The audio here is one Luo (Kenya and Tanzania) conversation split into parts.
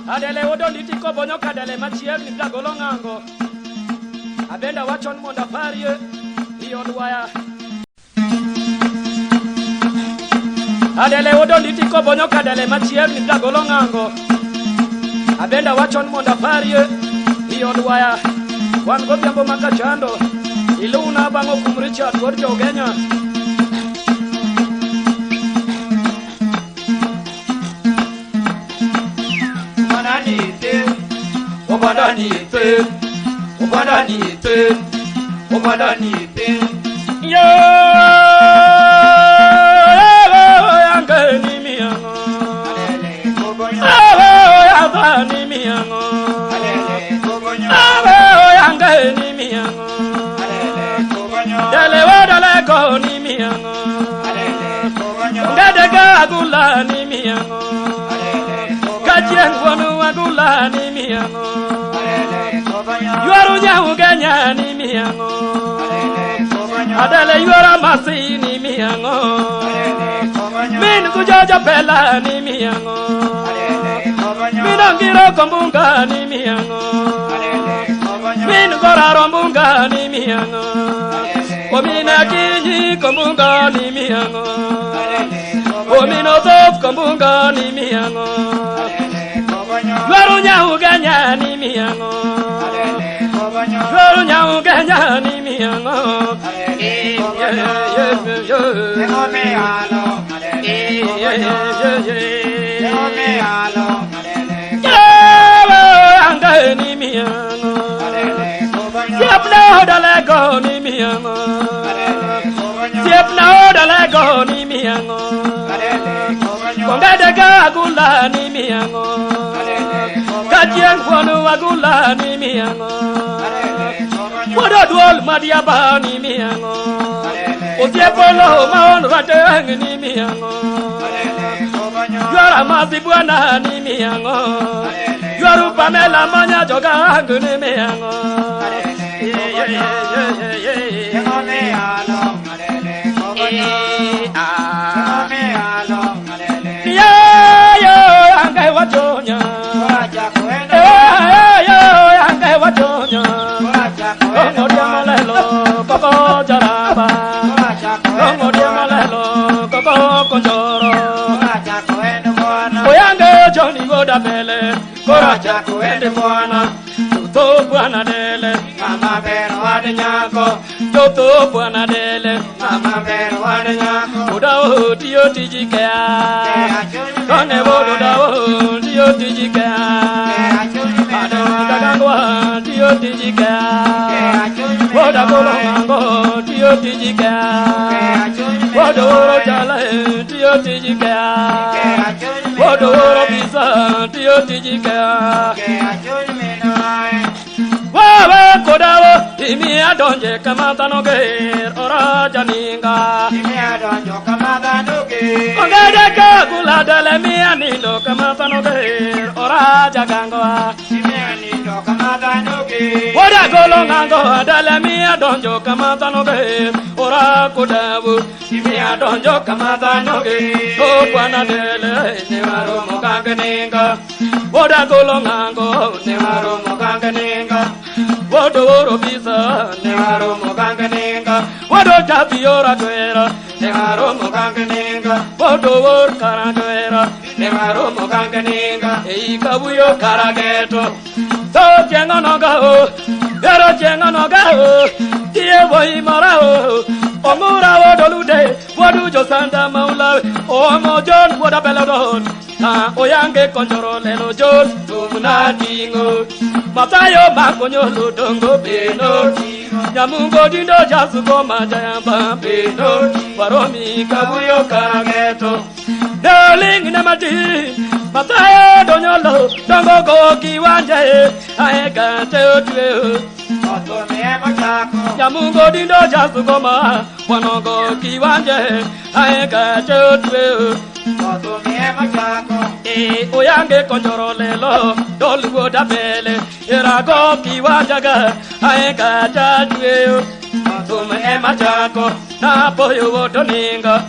Adele odonditi kobonyo kadele machiegni dagolo ng'ango. Abenda wacho ni mondo aparie iolwaya. Adele odonditi kobonyo kadele machiegni dagolo ng'ango. Abenda wacho ni mondo aparie iolwaya. Wan godhiambo ma kachando iluwna bang' okum Richard wuod Jogenya. Yo yangeni miango. Yangeni miango. Yangeni miango. Dele wadale ko ni miango. Ngade agula ni miango. Kachien wonu agula ni miango. Yuaru nyau genya ni miango. Adele yuara masi ni miango. Min kujojo pela ni miango. Min angiro kombunga ni miango. Min goraro mbunga ni miango. Omina kinyi kombunga ni miango. Omino zof kombunga ni miango. Yuaru nyau genya ni miango. Yuaru nyau genya ni miango. Wuod madiaba ni miango. Osiepolo maon rateng ni miango. Yuara masi bwana ni miango. Yuaru Pamela manya joga ni miango. Yo angai wachonya. Yo angai wachonya. Longo diamalelo koko jaraba. Longo diamalelo koko konjoro. Oyange Johnny goda bele. Kora chako ende mwana. Tuto bwana dele. Mama bero wad nyako, Joto bwana dele. mama bero wad nyako, Oda o tiyo tiji kea. Kone wodo da o tiyo tiji kea. Ado dagangwa tiyo tiji kea. Woda golo mango tiyo tiji kea. Wodo woro jala tiyo tiji kea. Wodo woro bisa tiyo tiji kea. Wewe kodawo imi adonje kama dhano ger ora janinga. Ongede ka gula dele mi anindo kama dhano ger ora jagangoa. Woda golo ngango dele mi adonjo kama dhano ger ora kodawo imi adonjo kama dhano ger. O bwana dele ne waromo kangeninga. Woda golo ngango ne waromo kangeninga. Wodo woro bisa ne waromo kangeninga. Wodo jabiora twera ne waromo kangeninga. Wodo wor karagwera ne waromo kangeninga. Ei kabuyo karageto. To chengo no ga o. Yero chengo no ga o. Tie boi mara o. Omura wodolude wodu jo sanda maula. Omo John woda belodon. Na oyange konjoro lelo John tumna dingo. Matayo makonyo ludongo beno. Nyamungo dindo jasugo majayamba beno. Waromi kabuyo karageto. Darling namati. Matayo donyolo dongo go kiwanje. Ae gate otwe. Nyamungo dindo jasugo ma wanogo kiwanje. Ae gate otwe. E oyange konjoro lelo dolugo dabele irago kiwanjaga ae gata twe. Tum ema chako na boyo wodo ninga.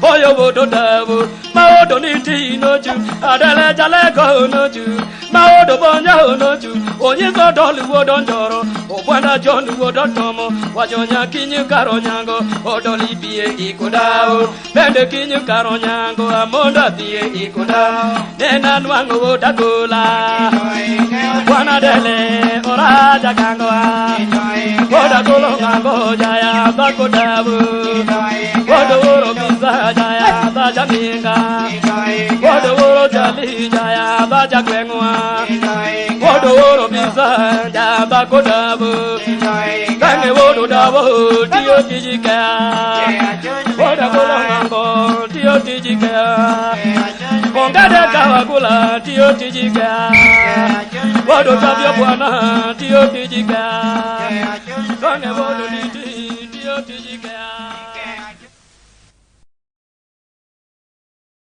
Boyo wodo dawo ma odo ni ti noju adele jale go noju. Ma odo bonya onochu onyiso dolu odonjoro obwana John wuodotomo wacho nyakinyi karo nyango odoli bie ikodao bende kinyi karo nyango amondo adhie ikodao nena nwang'o wodagola bwana dele oraja gangoa wodagolo ngango jaya bakodabu wodoworo biza jaya bajaminga wodoworo jali jaya bajagweng'wa wodoworo biza jaya bakodabu kange wododawo tiyo tijika wodagolo ngango tiyo tijika ongade kawagula tiyo tijika wodo tabio bwana tiyo tijika kange wodo.